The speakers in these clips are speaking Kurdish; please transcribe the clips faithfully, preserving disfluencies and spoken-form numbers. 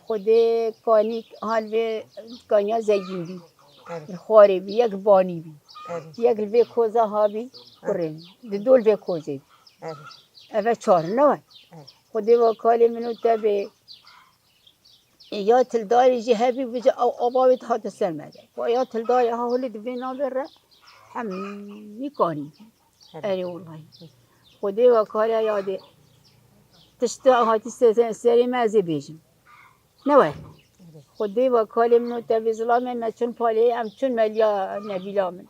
Xwedê kanî hal vê kaniya zeyîn bî. Erê. Li xwarê bî, yek banî bî. Erê. Yek li vê koza ha bî, kurê. Di dol vê kozê bî. Erê. Eve çar ne we. Erê. Xwedê ve kalê min û te bê. E, ya tildarê jî hebî bije ew ava wê dihate ser me de. Xwe ya tildarê ha holê divê navê re hemî kanî. Erê wellahî. Xwedê ve kare yadê. Tişta hatî se-, se-, serê me ez ê bêjim. Ne we? Xwedê ve kalê min û tevê zilamê me çûn palê, em çûn meliya nevîla min.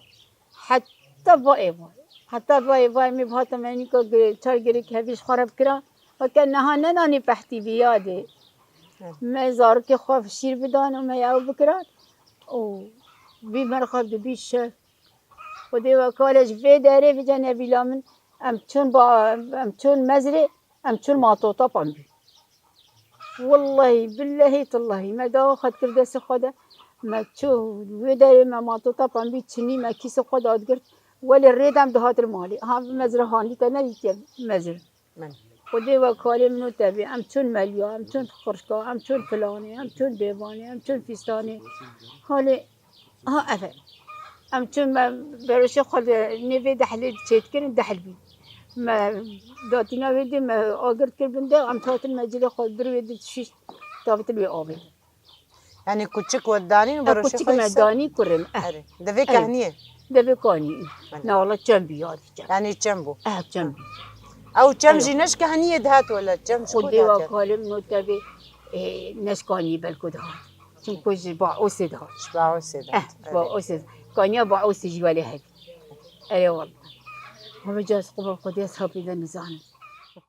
Heta va êvar. Heta va êvar me hata me nîka gire-, çar girêk hevî ji xwe re bikira. Weke niha nenanî pehtî vî yadê. Me zarokê xwe şîr bidan û me ew bikiran. Û vî merxa dibî şev. Xwedê we kare ji vê derê vêca nevîla min. Em çûn ba-, em çûn mezrê, em çûn matota pembî. Wellahî, billehî, tillehî, me dawa xwe dikir destê xwe de. Me çû wê derê me matota pembî çinî me kîsê xwe de digirt. Welê rê de em dihatin malê. Ha, mezra hanî te nedîtiye mezir. Xwedê we kalê min û te bê. Em çûn meliya, em çûn xirşka, em çûn filanê, em çûn bêvanê, em çûn fîstanê. Halê, ha, ev e. Em çûn me beroşê xwe li nêvê dehlê çêdikirin, dehl bî. Me datîna wê dê me agir kir bin de, em hatin me cilê xwe bir wê dê şîş tavitin wê avê. Yanî kuçik we danîn, Ev beroşê kuçik xwe me îsa? Danî kurim. Eh. Erê. Devê Erê. Kehniyê? Devê kanî. Erê. Ne wala çem bî yadî çem. Yanî çem bû? Eh, çem bî. Ew çem Erê. Jî ne ji kehniyê dihat wele, çem ji ku Xwedê dihat wa yani? Kalim no tevê, e, ne ji kanî belku dihat. Çimku ji Baosê dihat. Ji Baosê dihat. Eh, ji Erê. Baosê. Kaniya Baosê jî welê hevî. Erê wala. Hemî ca ez qubul Xwedê ez hapî de nizanim.